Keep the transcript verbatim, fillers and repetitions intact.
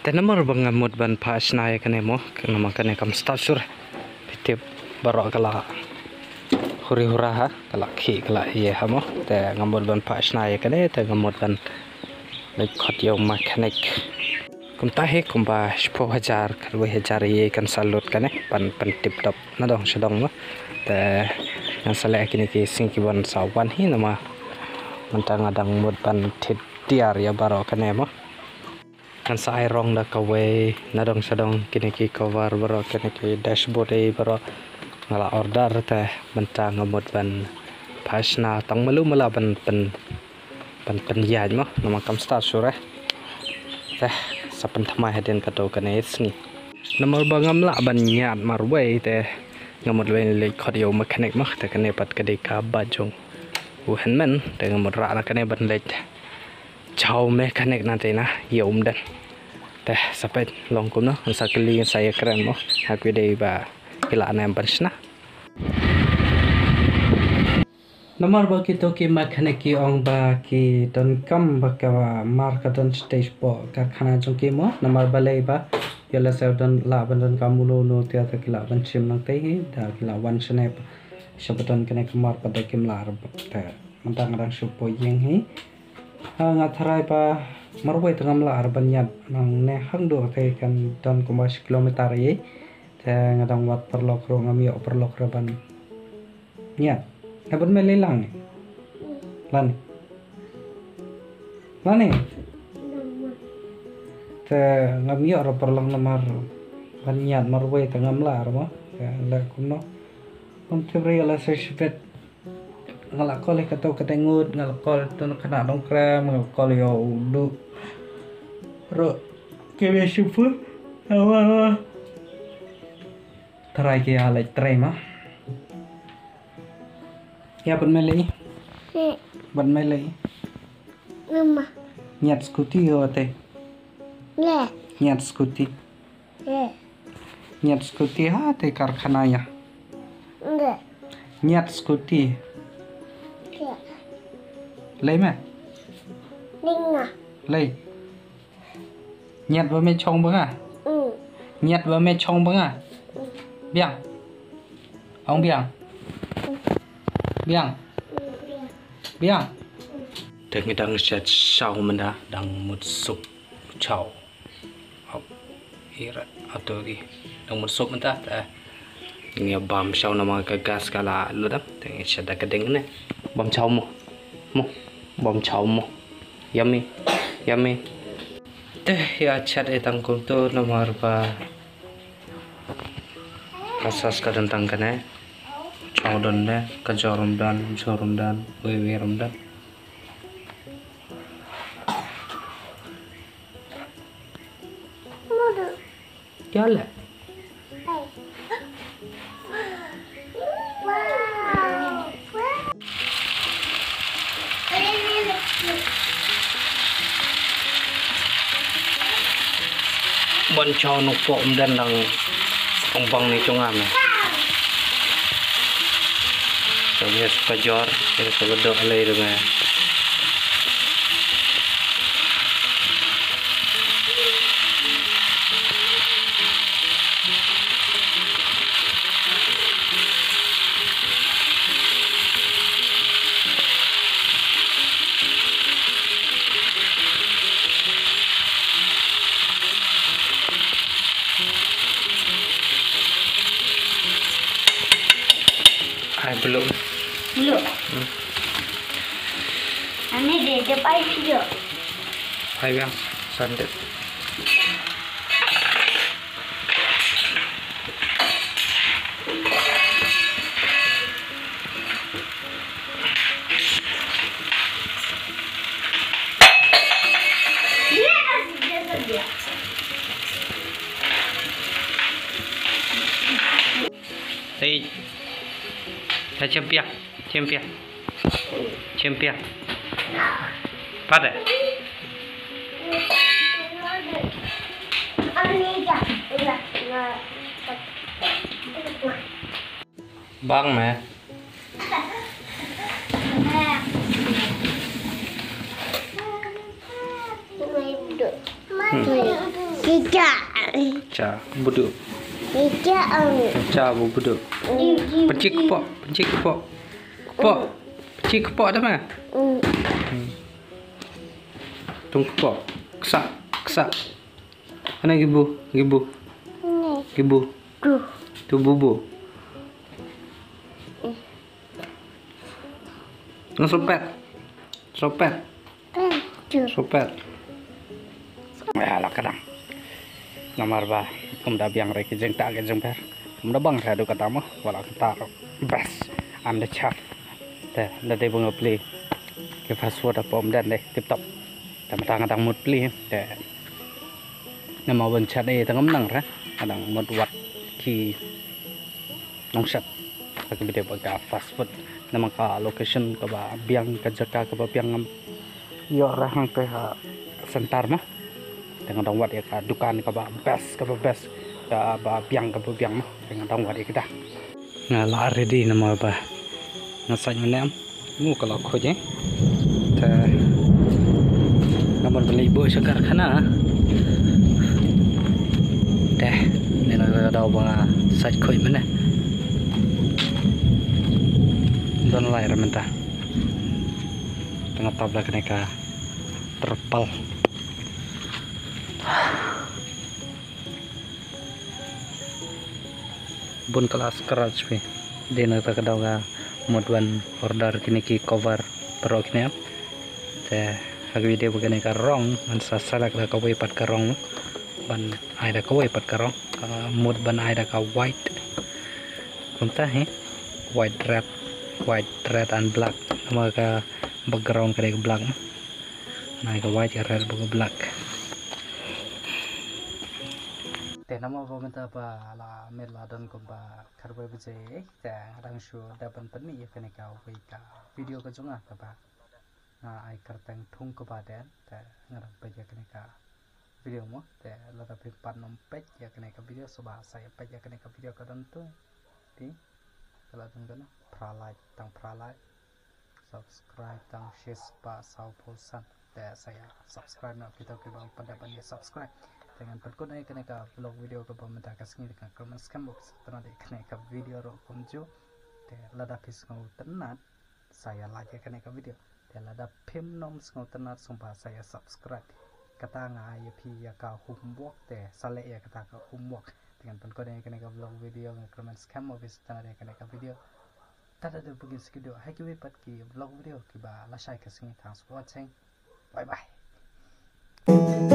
Te namar ba nga mut ban phah shna ïa kane mo, namar kane kam stad shuh. Phi tip baroh ka la huri hura ha, ka la khih, ka la ïa ha mo. Te nga mut ban phah shna ïa kane, te nga mut ban leit khot ïa u mechanic. Kumta hi kumba shiphew hajar, khatwei hajar ïa kan sa lut kane, ban pyntip top nadong shadong mo. Te ngan sa leh kine ki sngi kiban sa wan hi namar mynta nga dang mut ban thied tiar ïa baroh kane mo. Ngan sa ai rong da kawei nadong shadong, kine ki cover baroh, kine ki dashboard ei baroh nga la order, te mynta nga mut ban phah shna tang malu mala ban pyn, ban pynïaid mo, namar kam stad shuh re. Te sa pynthymmai hadien kato kane sngi. Namar ba ngam lah ban ñiad marwei te nga mut leit, leit khot ïa u mechanic mo, te kane pat ka dei ka bike jong u Hynmen, te nga mut rah na kane ban leit jaw mechanic na te na ïa u Umden. Te sa peit long kumno, ngan sa kylli, ngan sa ïakren mo ha ki dei ba ki lah ne em ban shna. Namar ba kito ki mechanic ki ong ba ki donkam ba ka mar ka don stage po karkhana jong ki mo, namar balei ba ïa lehse don lah ban donkam uno uno te, te ki lah ban shim nangtei hi, da ki lah wan shane sha ba don kane ka mar, pat da kim lah re te. Mynta nga dang shu poi ïing hi. Ha, nga tharai ba marwei te ngam lah re ban ñiad nangne hangduh te kan don kumba shi kilometer ei. Te nga dang wad paralok ruh, ngam ïoh paralok re ban ñiad. Te bad me lei lang ni. Lani. Lani. Te ngam ïoh re paralok namar ban ñiad marwei te ngam lah re mo. Te leh kumno. Ngam tip re ïa lehse shibit. Nga la call ïa kato ka dei ngut, nga la call ïa to na khynnah Nongkrem, nga la call ïa u Duh. Ruh ki me shiphew. Awa, awa. Trai ki ïa leit trei ma. Ïa, bad me lei. Hmm. Bad me lei. Mama. Ñiad scooty ïa te. Le. Ñiad scooty. Le. Ñiad scooty ha te karkhana ïa. Le. Ñiad scooty. Le. Lei me. Ninga. Lei. Ñiad ba me chong ba nga. Mm. Ñiad ba me chong ba nga. Mm. Biang. Ong biang. Mm. Biang. Mm, biang. Biang. Mm. Te ngi dang shet shaw mynta, dang mut sup shaw. Hop. Ira ato ki. Dang mut sup mynta. Te ngi bam shaw namar ka gas ka la lut. Te ngi shet da ka ding ne. Bam shaw mo. Mo. Bam shaw mo. Yummy. Yummy. Te ïa chat ïa tang kumto namar ba ka sauce ka don tang kane. Shaw don ne, ka jor rum don, jor rum don, wei wei rum don. Ïa le. Ban chaw nuk pok mden dang ong bang ni chunga me. Sa me sa ka jor, sa ka dok lei de me. Hai, belum. Belum. Hmm. Ani dia, dia pai video. Hai, Bang. Santet. Hei. Dah champion. Champion. Champion. Pada. Bang me. Hmm. Cha. Cha buduk. Cha buduk. Pynchik kpoh, pynchik kpoh. Kpoh. Pynchik kpoh dah mah. Tung kpoh. Ksa, ksa. Ana gibu, gibu. Gibu. Tu bubu. Nang sopet. Sopet. Sopet. Ya la kadang. Namar ba kum da biang re ki jingta ki jingber. Kum da bang re du kata mo wala kata best and the chef. Te da dei bang pli ki fast food apa om dan dei tip top. Te mata ngadang mut pli te. Namar ban chat dei tengam nang re ngadang mut wat ki nongshad. Ka bide ba ka fast food namar ka location kaba biang ka jaka kaba biang ngam ïoh ra hangte ha center ma. Te nga dang wad ïa ka dukan kaba best kaba best kaba biang kaba biang ma. Te nga dang wad ïa ka da nga la ready namar ba nga sait mane am. Mu ka la khuid eh. Te namar ba lei bo sha karkhana. Te ne na ka daw ba nga sait khuid mane. Don lai ra mynta. Tengah tabla kane ka terpal. Bun kala scratch pi. Dei na ka daw nga mut ban order kine ki cover pro kine. Te ha ka video ba kane ka rong ngan sa select da kawei pat ka rong ban ai da kawei pat ka rong. Ka mut ban ai da ka white. Kumta hi white red, white red and black. Namar ka background ka dei ka black. Nai ka white ka red bad ka black. Te namar ba mynta ba la miet la don kumba khatwei baje te nga dang shu dep ban pynmih ïa kane kawei ka video ka jong nga kaba nga ai kyrteng Thung Kaba Den te nga dang peit ïa kane ka video mo te lada phi pat nym peit ïa kane ka video sngewbha sa ïa peit ïa kane ka video ka don tu ti ka la don kane phra like tang phra like. Subscribe tang share spah saw phew san. Te sa ïa subscribe na phi to kiba ym pat dep ban ïa subscribe. Te ngan pynkut ïa kane ka vlog video kaba mynta ka sngi te ngan kyrmen skhem ba phi sngewtynnat ïa kane ka video ruh kumjuh. Te lada phi sngewtynnat sa ïa like ïa kane ka video. Te lada phim nym sngewtynnat sngewbha sa ïa subscribe. Kata nga ai ïa phi ïa ka homework te sa leh ïa kata ka homework. Te ngan pynkut ïa kane ka vlog video ngan kyrmen skhem ba phi sngewtynnat ïa kane ka video. Tata dei bugin skidok ha kiwei pat ki vlog video kiba lashai ka sngi. Thanks for watching. Bye bye.